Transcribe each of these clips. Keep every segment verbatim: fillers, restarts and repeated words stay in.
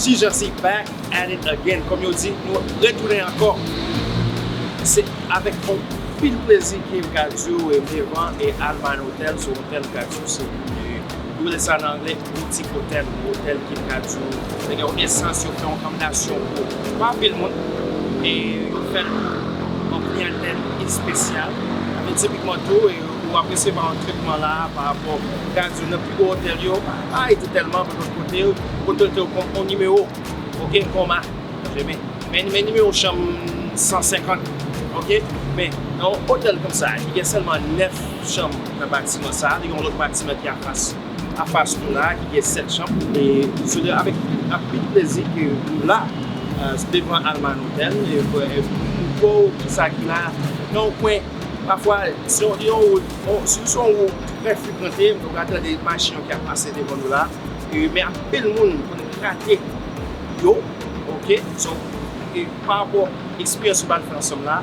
Ti Jansi back at it again. Kòm yo di, nou retounen ankò. Se avèk anpil plezi ke m ka di w, e, devan, e, Alman Hotel, se yon otèl m ka di w se, e, yo rele sa nan anglè boutique hotel, otèl ke m ka di w, nèg yo esans, yo fè yon konbinasyon pou, pou anpil moun, e yo fè l pou yon kliyantèl espesyal. Sa vle di tipikman tou, e, ou ap resevwa yon tretman la pa rapò, m ka di w, nan pi gwo otèl yo, pa ede tèlman, men lòt kote, kote yo te yon, yon nimewo, oke, kòma, men, men, men nimewo chanm san senkant, oke, men nan yon otèl konsa, ki gen sèlman nèf chanm nan batiman sa, li gen yon lòt batiman ki afas, afas nou la, ki gen sèt chanm, e se avèk anpil plezi ke nou la, e, devan Alman Hotel, e, e, pou, pou kisa ki la, nan yon kwen, pafwa, se yon, yon wout, yon, si se yon wout trè frekante, nou ka tande machin yo ki ap pase devan nou la, e, men anpil moun konn rate yo, oke? So, e, pa rapò eksperyans ou pral fè ansanm la,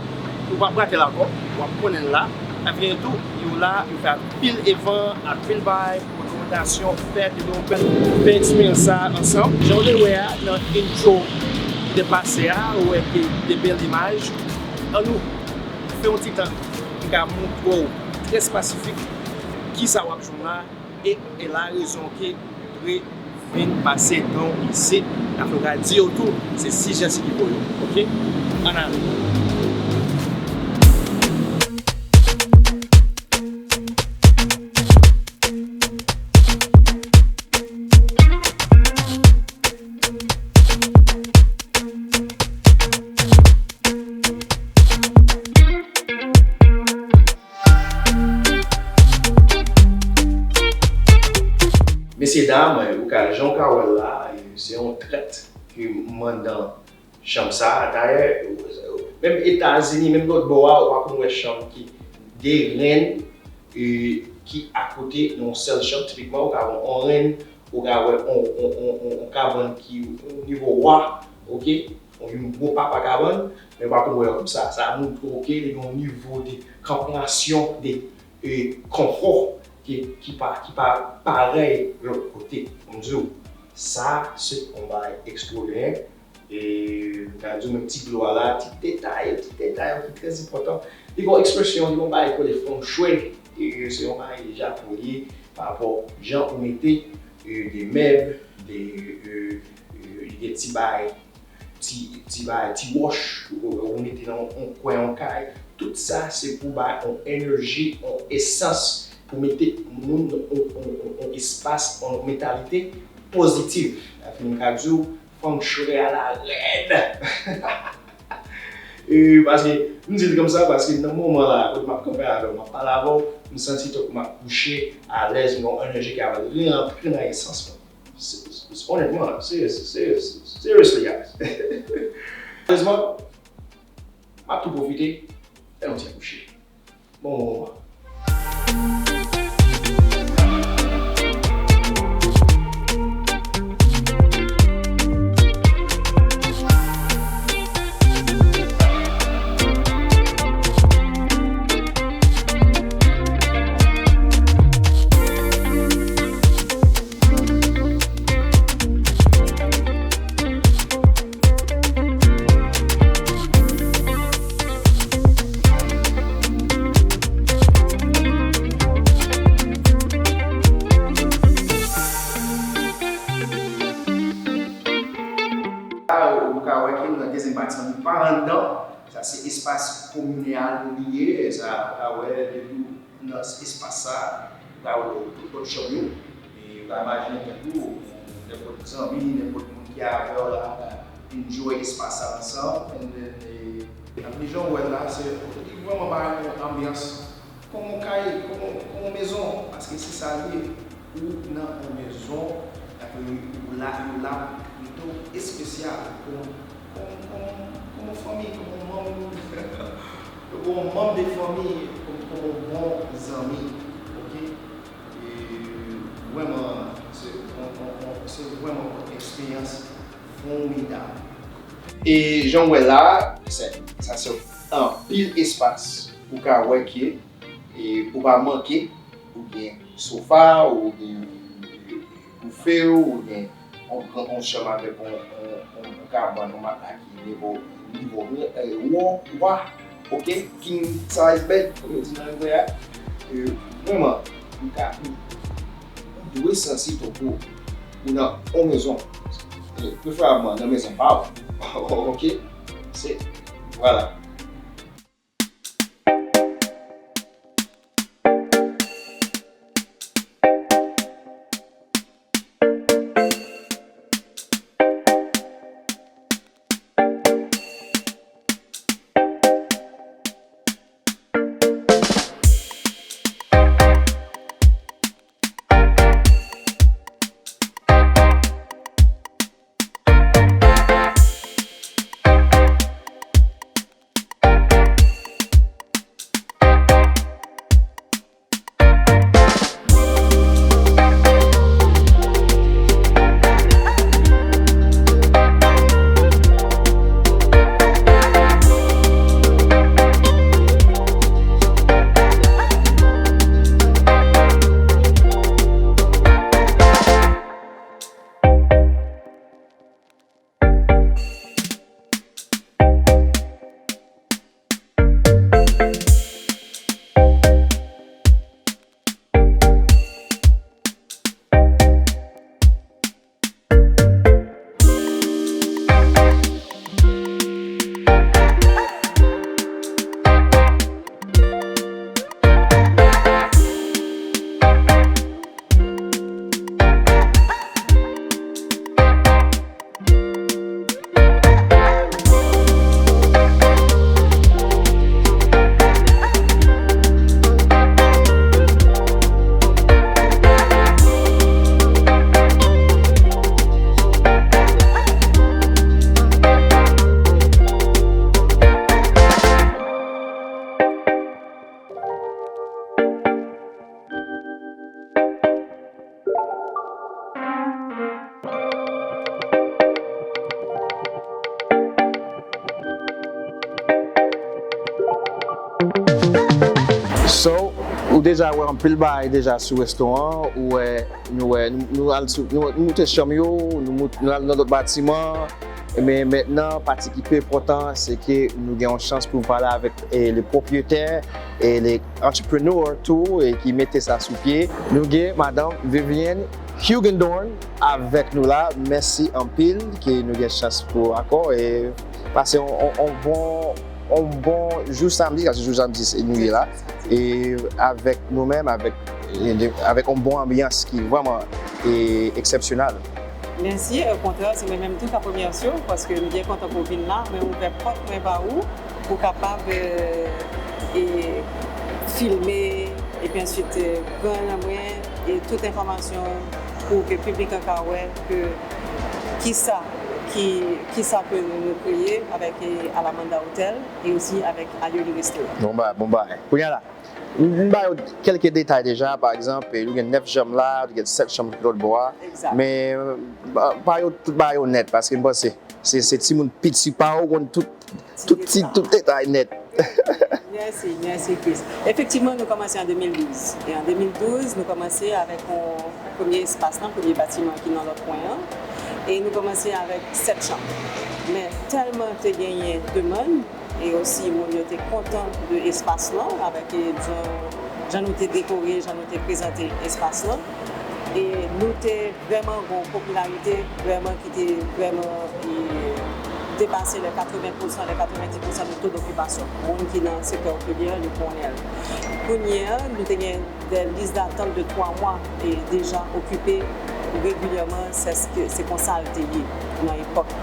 ou p ap rate l ankò, w ap konnen l la. Epi tou, yo la, yo fè anpil evan, anpil bay, pou dokimantasyon, fèt, e donk, fè eksperyans sa ansanm. Jan w te wè a, nan intro ki te pase a, ou wè ke de bèl imaj. Ann nou fè yon ti tan, m ka montre w trè espesifik kisa w ap jwenn la, e, e la rezon ke ou dwe vin pase tan w isit. Afè w ka di yo tou, se Ti Jansi ki voye w, oke? Ann ale. Mesye dam, ou ka, jan w ka wè l la, se yon trèt ke m anndan chanm sa a. Dayè, menm Etazini, menm lòt bò a, ou pa konn wè chanm ki de renn, e, ki akote nan yon sèl chanm. Tipikman, ou ka wè yon renn, ou ka wè yon, yon, yon, yon, yon kabann ki o nivo wa, oke? Yon gwo papa kabann, men ou pa konn wè l konsa. Sa montre w ke li gen yon nivo de konpreyansyon, de, e, konfò ki, ki pa, ki pa parèy lòt kote. M di w, sa se yon bagay ekstraòdinè. E, m ka di w menm ti dlo a la, ti detay, ti detay yo ki trè enpòtan. Li gen yon ekspresyon, li gen yon bagay ki rele feng shui. E, se yon bagay Japon li ye, pa rapò jan ou mete, e, de mèb, de, e, e, li gen ti bagay, ti, ti bagay, ti wòch, ou, ou mete nan yon kwen, yon kay. Tout sa, se pou bay yon enèji, yon esans, pou mete moun nan yon, yon, yon, yon espas, yon mantalite pozitif. Sa fè m ka di w, feng shui a la rèd. E, paske, m di l konsa, paske nan moman la, kote m ap kanpe avè w, m ap pale avè w, m santi tankou m ap kouche alèz, m gen yon enèji ki ap rantre nan esans mwen. Se, se, onètman, seriously, seriously, seriously, guys. Malèrezman, m ap tou pwofite fè yon ti kouche. Bon moman. Ou ka wè ke nou nan dezyèm pati an, nou pa anndan. Sa se espas kominal li ye. Sa, ou ka wè, depi w nan espas sa, ou ka wè tout lòt chanm yo. E ou ka imajine tèt ou, nenpòt zanmi, nenpòt moun ki avè w la, nou ka enjoy espas sa ansanm. And then, e, epi jan w wè l la, se, li vrèman bay yon anbyans kòm yon kay, kòm yon, kòm yon mezon, paske se sa l ye. Ou nan yon mezon, epi ou la, yo la pou trete w espesyal, kòm, kòm, kòm, kòm yon fanmi, kòm yon manm, kòm yon manm de fanmi, kòm, kòm yon bon zanmi, oke? E vrèman, se, on, on, on, se vrèman yon eksperyans fòmidab. E jan w wè la, se, sa se anpil espas ou ka wè ke, e, ou pa manke, ou gen sofa, ou gen boufe, ou gen, yon gran, yon chanm avèk yon, yon, yon, yon kabann, yon matla ki nivo, nivo, eh, wo, wa, ok, king size bed, kòm yo di nan anglè a. Eh, vrèman, ou ka, ou, ou dwe santi tankou ou nan yon mezon. Eh, preferabman nan mezon pa w. Ok? Se, vwala. So, ou deja wè anpil bagay deja sou restoran an, ou wè, nou wè, nou, nou al sou, nou, nou moute chanm yo, nou mout-, nou al nan lòt batiman, men mentnan, pati ki pi enpòtan, se ke nou gen yon chans pou nou pale avèk, e, le pwopriyetè e le entrepreneur tou, e ki mete sa sou pye. Nou gen madanm Vivienne Hugendorn avèk nou la. Mèsi anpil ke nou gen chans pou akò e pase yon, yon, yon bon, yon bon jou samdi, paske jou samdi se nou ye la. E avèk nou menm, avèk, e de, avèk yon bon anbyans ki vrèman, e, eksepsyonèl. Mèsi, okontrè, se mwen menm tou k ap remèsye w, paske m byen kontan pou w vin la, mwen ouvè pòt mwen ba ou, pou w kapab, e, e, filme, epi answit, e, pran nan mwen, e, tout enfòmasyon pou ke piblik lan ka wè ke kisa, ki, kisa ke nou, nou kreye avèk, e, Alamanda Hotel e osi avèk Ayoli Restaurant. Bon bagay, bon bagay. Kounye a la, m, m ba yo kèlke detay deja, pa egzanp, e, nou gen nèf chanm la, nou gen sèt chanm lòt bò a. Egzak. Men, ba, ba yo tout bagay yo nèt, paske m panse se, se timoun piti pa yo konn tout, tout ti, tout detay nèt. Mèsi, mèsi Chris. Efektivman, nou kòmanse an de mil douz. E an de mil douz, nou kòmanse avèk yon premye espas lan, premye batiman ki nan lòt kwen an. E nou kòmanse avèk sèt chanm. Men tèlman te genyen demann, e osi moun yo te kontan de espas lan, avèk, e, jan, jan nou te dekore, jan nou te prezante espas lan. E nou te vrèman gen yon popilarite vrèman ki te vrèman, e, depase lè katreven pousan, lè katrevendis pousan de to dokipasyon. Moun ki nan sektè otelye a, yo konnen l. Kounye a, nou te gen de lis datant de twa mwa e deja okipe regilyèman, se, se konsa l te ye nan epòk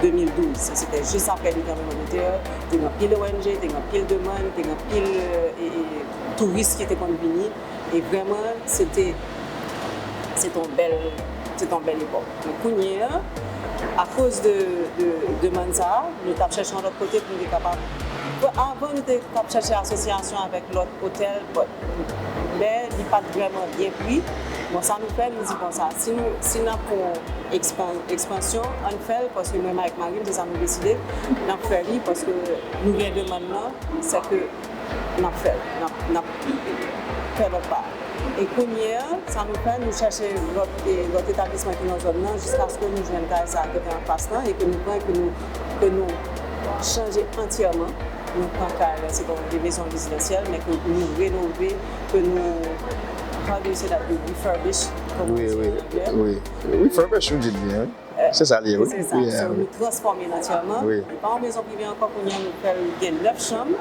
de mil douz. Se te jis apre li tranblemanntè, te gen anpil O N G, te gen anpil demann, te gen anpil, e, e, touris ki te konn vini. E vrèman, se te, se te yon bèl, se te yon bèl epòk. Men kounye a, akoz de, de demann sa a, nou t ap chèche yon lòt kote pou nou te kapab. Bon, avan, nou te t ap chèche asosyasyon avèk lòt otèl, bon, men li pa t vrèman byen pri. Bon, sa nou fè, nou di konsa, si nou, si n ap fè yon ekspan-, ekspansyon, ann fè l, paske mwen menm avèk mari m, se sa nou deside, n ap fè li, paske nou gen demann nan, se ke n ap fè l, n ap, n ap fè lòt pa a. E kounye a, sa nou fè, nou chèche lòt, e, lòt etablisman ki nan zòn nan, jiskaske nou jwenn kay sa a ki te anfas lan, e ke nou pran, ke nou, ke nou chanje antyèman. Nou pran kay la, se pa yon mezon rezidansyèl, men ke nou renove, ke nou, how do you say that? We refurbish, kòman yo di an anglè? Wi. Refurbish, ou di l byen, wi. Se sa l ye, wi. Se sa. So, nou transfòme l antyèman. Li pa yon mezon prive ankò, kounye a nou fè l gen nèf chanm,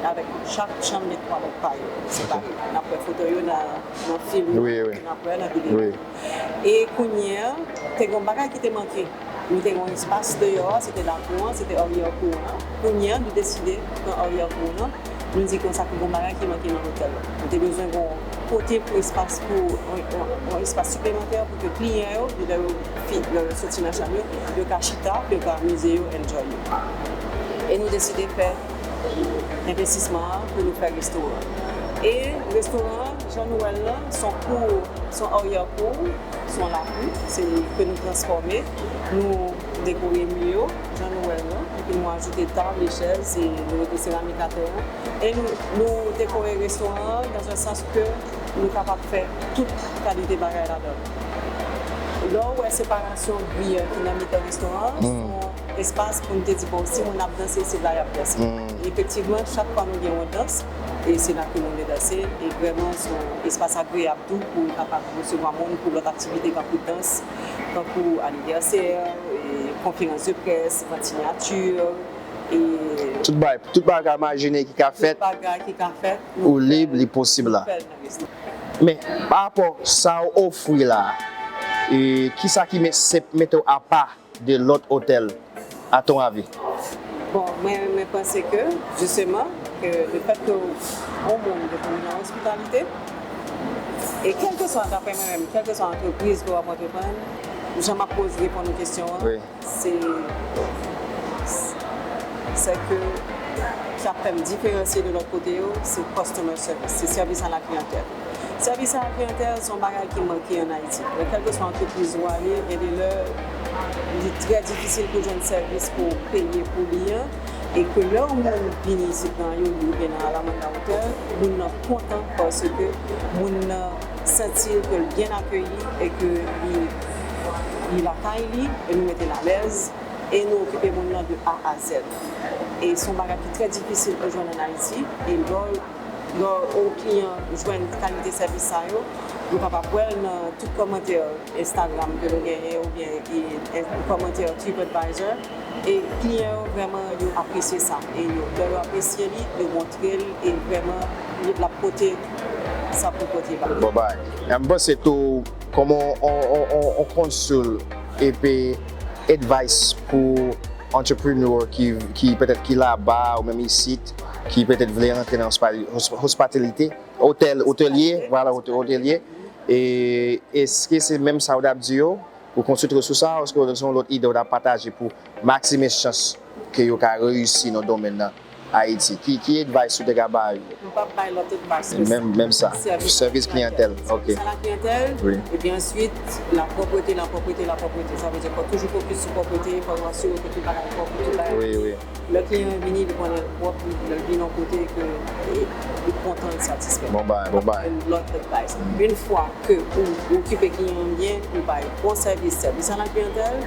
avèk chak chanm gen twalèt pa yo. Separe. N ap wè foto yo nan, nan fim yo, n ap wè nan videyo. E kounye a, te gen yon bagay ki te manke. Nou te gen yon espas deyò a, se te lakou an, se te aryè kou an. Kounye a, nou deside pran aryè kou an. Nou di konsa ke gon bagay ki manke nan lotèl la. Nou te bezwen gon kote pou espas pou yon espas siplemantè pou ke kliyan yo, lè yo fi- lè yo soti nan chanm yo, yo ka chita, yo ka amize yo, enjoy yo. E nou deside fè envestisman an pou nou fè restoran. E restoran an, jan nou wè l lan, se yon kou, se yon aryè kou, se yon lakou, se ke nou transfòme, nou dekore mi yo, jan nou wè l lan, epi nou ajoute tab e chèz, e nou mete seramik atè a. E nou, nou dekore restoran an dans un sens ke nou kapab fè tout kalite bagay ladan l. Lè w wè separasyon gri an ki nan mitan restoran an, se yon espas pou n te di, bon, si moun ap danse, se la y ap danse. E efektivman, chak fwa nou gen yon dans, e se la ke nou vle danse, e vrèman, se yon espas agreyab tou pou nou kapab resevwa moun pou lòt aktivite, tankou dans, tankou anivèsè, e konferans de près, vant siyati, e Tout bagay, tout bagay w ka imajine ki ka tout fèt, bagay ki ka fèt, ou nou fè lib, l. li posib la. Nou fè l nan restoran. Men, pa rapò sa w ofri la, e kisa ki met, se mete w apa de lòt otèl, à ton avis? Bon, mwen, mwen panse ke, jisteman, ke le fèt ke yon moun depi nan ospitalite, e kèlkeswa, daprè mwen menm, kèlkeswa antrepriz ke w ap antreprann, jan m ap poze, reponn ou kesyon an, Wi. se, se ke sa k fè m diferansye de lòt kote yo, se customer service, se sèvis a la kliyantèl. Sèvis a la kliyantèl se yon bagay ki manke ann Ayiti. Men kèlkeswa antrepriz ou ale, gen de lè, li trè difisil pou jwenn sèvis ke w peye pou li an, e ke lè yon moun vini isit nan Ayoli oubyen nan Alamanda Hotel, moun nan kontan paske moun nan santi ke l byen akeyi e ke li, li lakay li, e nou mete l alèz, e nou okipe moun nan de A a Z. E se yon bagay ki trè difisil pou jwenn ann Ayiti, e lè w, lè yon kliyan jwenn kalite sèvis sa yo, nou kapab wè l nan tout kòmantè Instagram ke nou genyen oubyen, e, e, kòmantè TripAdvisor. E kliyan yo vrèman yo apresye sa. E yo, lè yo apresye li, yo montre l e vrèman yo, l ap pote sa pou pote ba yo. Bon bagay. E m panse tou, kòm on, on, on, on, on konsil epi advice pou entrepreneur ki, ki petèt ki laba ou menm isit, ki petèt vle rantre nan hospa- hosp- hospitality, otèl, otelye, vwala, ote- otelye. E èske se menm sa w t ap di yo? Ou konsantre sou sa, èske se yon lòt ide w t ap pataje pou maksimize chans ke yo ka reyisi nan domèn nan Ayiti? Ki, ki advice ou te ka ba yo? Nou p ap bay lòt advice ke Menm, menm sa. Sèvis kliyantèl. Ok. Sèvis a la kliyantèl. Wi. Epi answit, la pwòpte, la pwòpte, la pwòpte. Sa vle di fò toujou fokis sou pwòpte, fò w asire ke tout bagay pwòp, tout bagay. Wi, wi. Lè kliyan an vini, li konnen l pwòp, lè l vin yon kote ke, e, li kontan, l satisfè. Bon bagay, bon bagay. Yon lòt advice. Yon fwa ke ou, ou okipe kliyan an byen, ou bay bon sèvis, sèvis a la kliyantèl,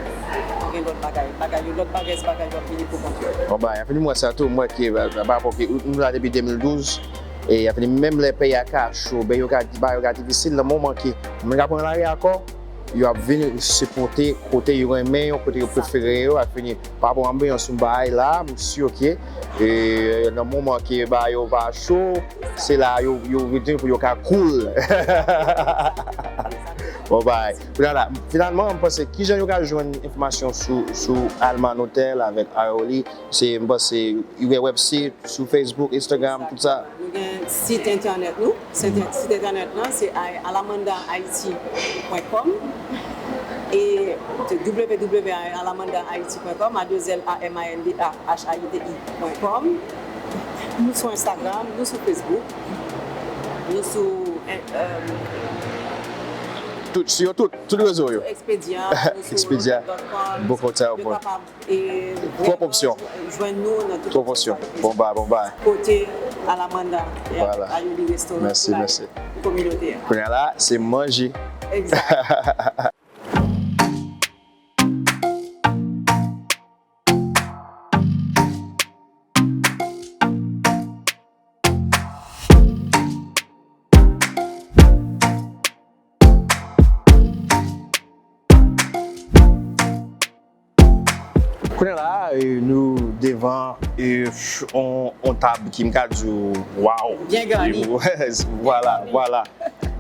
ou gen lòt bagay. Bagay yo, lòt bagay, se bagay yo ap vini pou kont yo. Bon bagay, anfen, m wè sa tou, m wè ke, pa rapò ke nou la depi de mil douz, e anfen, menm lè peyi a ka cho, ben yo ka, bagay yo ka difisil, nan moman ke moun ka pran lari ankò, yo ap vin sipòte kote yo renmen yo, kote yo prefere yo, ap vini pa rapò anbyans nou bay la, m si, ok. E nan moman ke ba yo pa cho, se la yo, yo vin pou yo ka cool. Bon bagay. Kounye a la, finalman, m panse, kijan yo ka jwenn enfòmasyon sou, sou Alman Hotel avèk Aeoli? Se, m panse, yo gen website, sou Facebook, Instagram, tout sa. Nou gen sit entènèt nou. Sit, sit entènèt lan, se a- alamanda haiti pwen kòm. E se w w w alamanda haiti pwen kòm, a de l a m a n d a h a i t i pwen kòm. Nou sou Instagram, nou sou Facebook, nou sou, eh, eh, Tout, sou yo tout, tout rezo yo. Expedia, nou sou Expedia. dot com. Bon, konn sa yo Yo pran. kapab, eh, Twòp opsyon. Jwenn nou nan tout Twòp opsyon. Bon bagay, bon bagay. Kote Alamanda e Voilà. Ayoli Restoran Mèsi, pou la mèsi. pou kominote a. Kounye a la, se manje. Egzakte. Kounye a la, e, nou devan e, on, on tab ki m ka di w, waw. Byen gani. Vwala, vwala.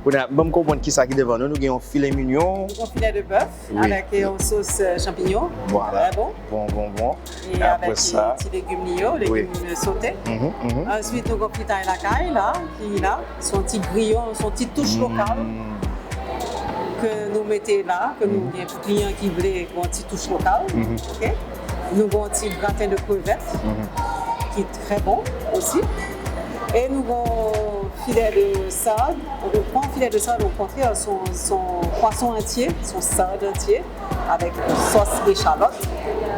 Kounye a, ban m konprann kisa ki devan nou. Nou gen yon filet mignon. Nou gen yon filet de bèf Oui. Avèk yon sos euh, champignon. Vwala. Trè bon. Bon, bon, bon. E Apre avèk sa, ti legim li yo, Oui. legim sote. Mhm, mhm. Answit, nou gen fritay lakay la, ki la. Se yon ti griyon, se yon ti touch lokal. Mm. Ke nou mete la, ke nou gen pou kliyan ki vle yon ti touch lokal. Mhm. Ok? Nou gen yon ti graten de krevèt, Mhm. ki trè bon osi. E nou gen yon filet de sard. Nou pran yon filet de sard, okontrè, se yon, se yon pwason antye, se yon sard antye, avèk yon sòs echalòt.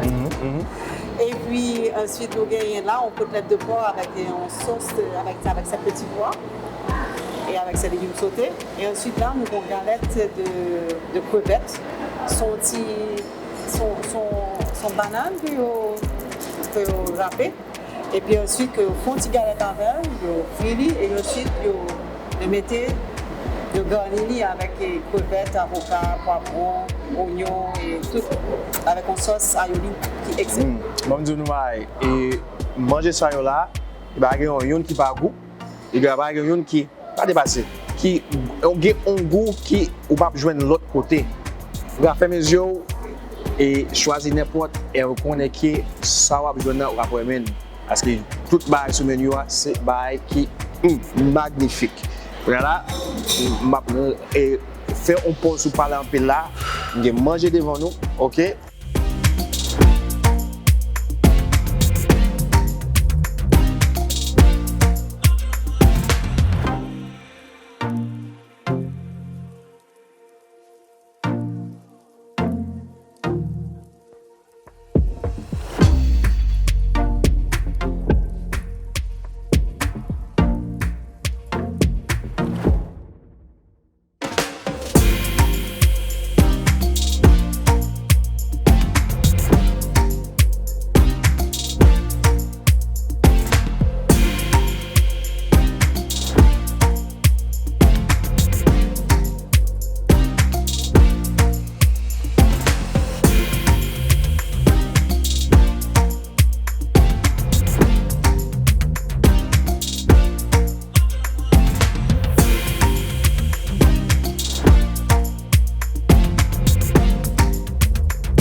Mhm, mhm. Epi, answit, nou genyen la, yon kotlèt de pò avèk yon sòs, euh, avèk, avèk sèt peti pwa e avèk sèt legim sote. E answit, la, nou gen yon galèt de, de krevèt. Se yon ti, se yon, se yon, se yon bannann ke yo, ke yo rape. Epi answit, ke yo fè yon ti galèt avè l, yo fri li, e answit, yo, yo mete, yo gani li avèk eh, krevèt, avoka, pwavwon, onyon, e tout, avèk yon sòs ayoli ki ekselan. Mm. Bon, m di nou bagay, e manje sa yo la, e pa gen yon youn ki pa gou, e pa gen yon youn ki pa depase, ki gen yon gou ki ou p ap jwenn lòt kote. Ou ka fèmen zye w e chwazi nenpòt, e ou konnen ke sa w ap jwenn nan, ou ap renmen l. Paske tout bagay sou meni a, se bagay ki mm, magnifik. Kounye a la, m ap e, fè yon pòz sou pale anpil la. M gen manje devan nou, ok?